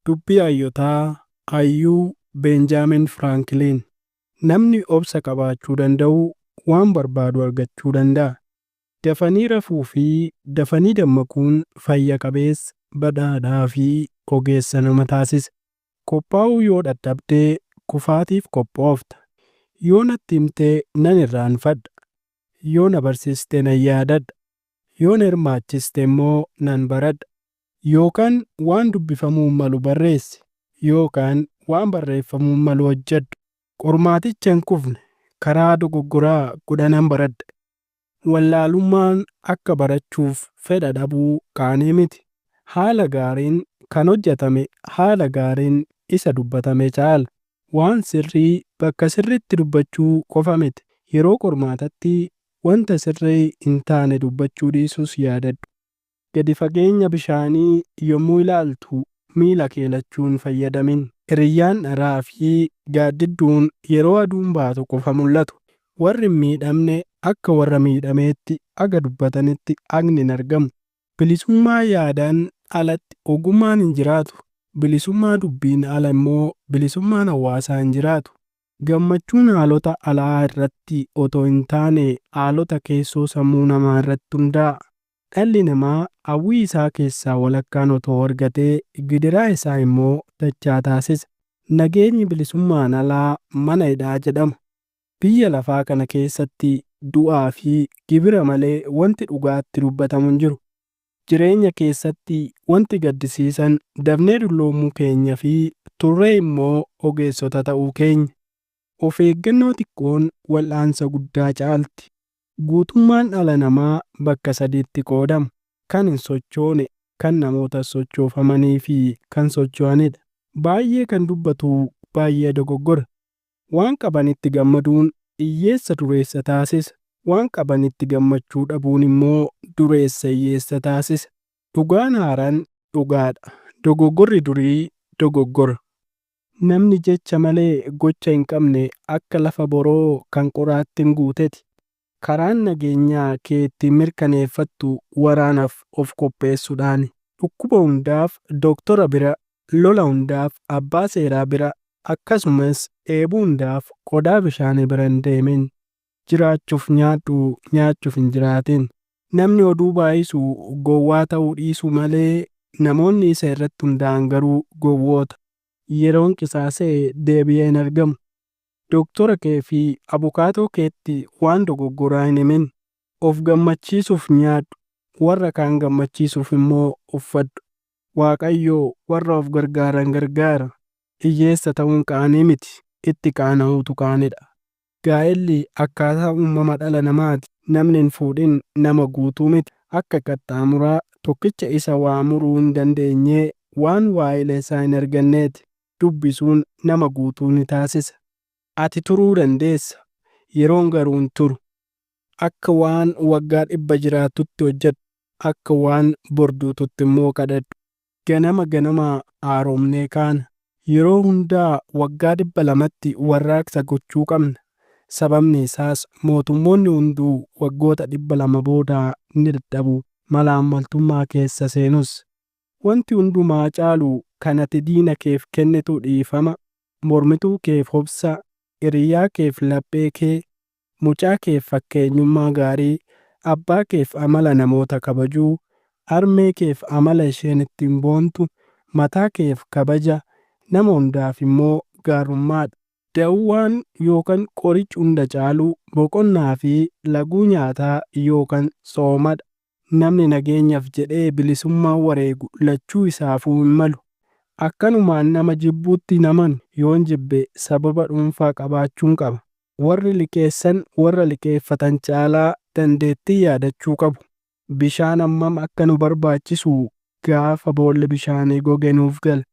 Dubbii Hayyotaa Hayyuu Beenjaamin Firaankiliin. Namni obsa qabaachuu danda'u waan barbaadu argachuu danda'a. Dafanii rafuu fi dafanii dammaquun fayya qabeessa, badhaadhaa fi ogeessa nama taasisa. Qophaa'uu yoo dhadhabde kufaatiif qophoofta. Yoo natti himte nan irraanfadha. Yoo na barsiiste nan yaadadha. Yoo na hirmaachiste immoo nan baradha. Yookaan waan dubbifamuu malu barreessi, yookaan waan barreeffamuu malu hojjedhu. Qormaaticha hin kufne, karaa dogoggoraa 10n baradhe. Wallaalummaan akka barachuuf fedha dhabuu qaanii miti. Haala gaariin kan hojjetame haala gaariin isa dubbatame caala. Waan sirrii bakka sirriitti dubbachuu qofa miti, yeroo qormaatatti wanta sirrii hin taane dubbachuu dhiisuus yaadadhu. Gadi fageenya bishaanii yommuu ilaaltu miila kee lachuu hin fayyadamin. Hiriyyaan dharaa fi gaaddidduun yeroo aduun baatu qofa mul'atu. Warri hin miidhamne akka warra miidhameetti haga dubbatanitti haqni hin argamu. Bilisummaa yaadaan alatti ogummaan hin jiraatu. Bilisummaa dubbiin ala immoo bilisummaan hawaasaa hin jiraatu. Gammachuun haalota alaa irratti otoo hin taane haalota keessoo sammuu namaa irratti hundaa'a. Dhalli namaa hawwii isaa keessaa walakkaan otoo argatee gidiraa isaa immoo dachaa taasisa. Nageenyi bilisummaan alaa mana hidhaa jedhama. Biyya lafaa kana keessatti du'aa fi gibira malee wanti dhugaatti dubbatamu hin jiru. Jireenya keessatti wanti gaddisiisan dafnee dulloomuu keenya fi turree immoo ogeessota ta'uu keenya. Of eeggannoo xiqqoon wal'aansa guddaa caalti. Guutummaan dhala namaa bakka sadiitti qoodama. Kan hin sochoone, kan namoota sochoofamanii fi kan socho'anidha. Baay'ee kan dubbatu baay'ee dogoggora. Waan qabanitti gammaduun hiyyeessa dureessa taasisa. Waan qabanitti gammachuu dhabuun immoo dureessa hiyyeessa taasisa. Dhugaan haaraan dhugaadha. Dogoggorri durii dogoggora. Namni jecha malee gocha hin qabne akka lafa boroo kan qoraattiin guuteti. Karaan nageenya kee ittiin mirkaneeffattu waraanaaf of qopheessuudhaani. Dhukkuba hundaaf doktora bira, lola hundaaf abbaa seeraa bira, akkasumas dheebuu hundaaf qodaa bishaanii bira hin deemin. Jiraachuuf nyaadhu, nyaachuuf hin jiraatin. Namni oduu baay'isu gowwaa ta'uu dhiisuu malee namoonni isa irratti hundaa'an garuu gowwoota. Yeroon qisaasa'e deebi'ee hin argamu. Doktora kee fi abukaatoo keetti waan dogoggoraa hin himin. Of gammachiisuuf nyaadhu, warra kaan gammachiisuuf immoo uffadhu. Waaqayyo warra of gargaaran gargaara. Hiyyeessa ta'uun qaanii miti, itti qaana'uutu qaanidha. Gaa'elli akkaataa uumama dhala namaati. Namni hin fuudhin nama guutuu miti. Akka qaxxaamuraa tokkicha isa waa muruu hin dandeenyee waan waa'ila isaa hin arganneeti. Dubbisuun nama guutuu ni taasisa. Ati turuu dandeessa, yeroon garuu hin turu. Akka waan waggaa 100 jiraattutti hojjedhu, akka waan bor duututti immoo kadhadhu. Ganama ganama haaromnee kaana. Yeroo hundaa waggaa 200tti warraaqsa gochuu qabna. Sababni isaas mootummoonni hunduu waggoota 200 booda ni dadhabu, malaammaltummaa keessa seenus. Wanti hundumaa caalu kan ati diina keef kennitu dhiifama, mormituu keef obsa, hiriyaa keef laphee kee, mucaa keef fakkeenyummaa gaarii, abbaa keef amala namoota kabajuu, harmee keef amala isheen ittiin boontu, mataa keef kabaja, nama hundaaf immoo gaarummaadha. Dawwaan yookan qorichi hunda caalu boqonnaa fi laguu nyaataa yookan tsoomadha. Namni nageenyaf jedhee bilisummaa wareegu lachuu isaafuu hin malu. Akkanumaan nama jibbuutti hin amanu. Yoon jibbe sababa dhuunfaa qabaachuun qaba. Warri liqeessan warra liqeeffatan caalaa dandeettii yaadachuu qabu. Bishaan hammam akka nu barbaachisu gaafa boolli bishaanii goge nuuf gala.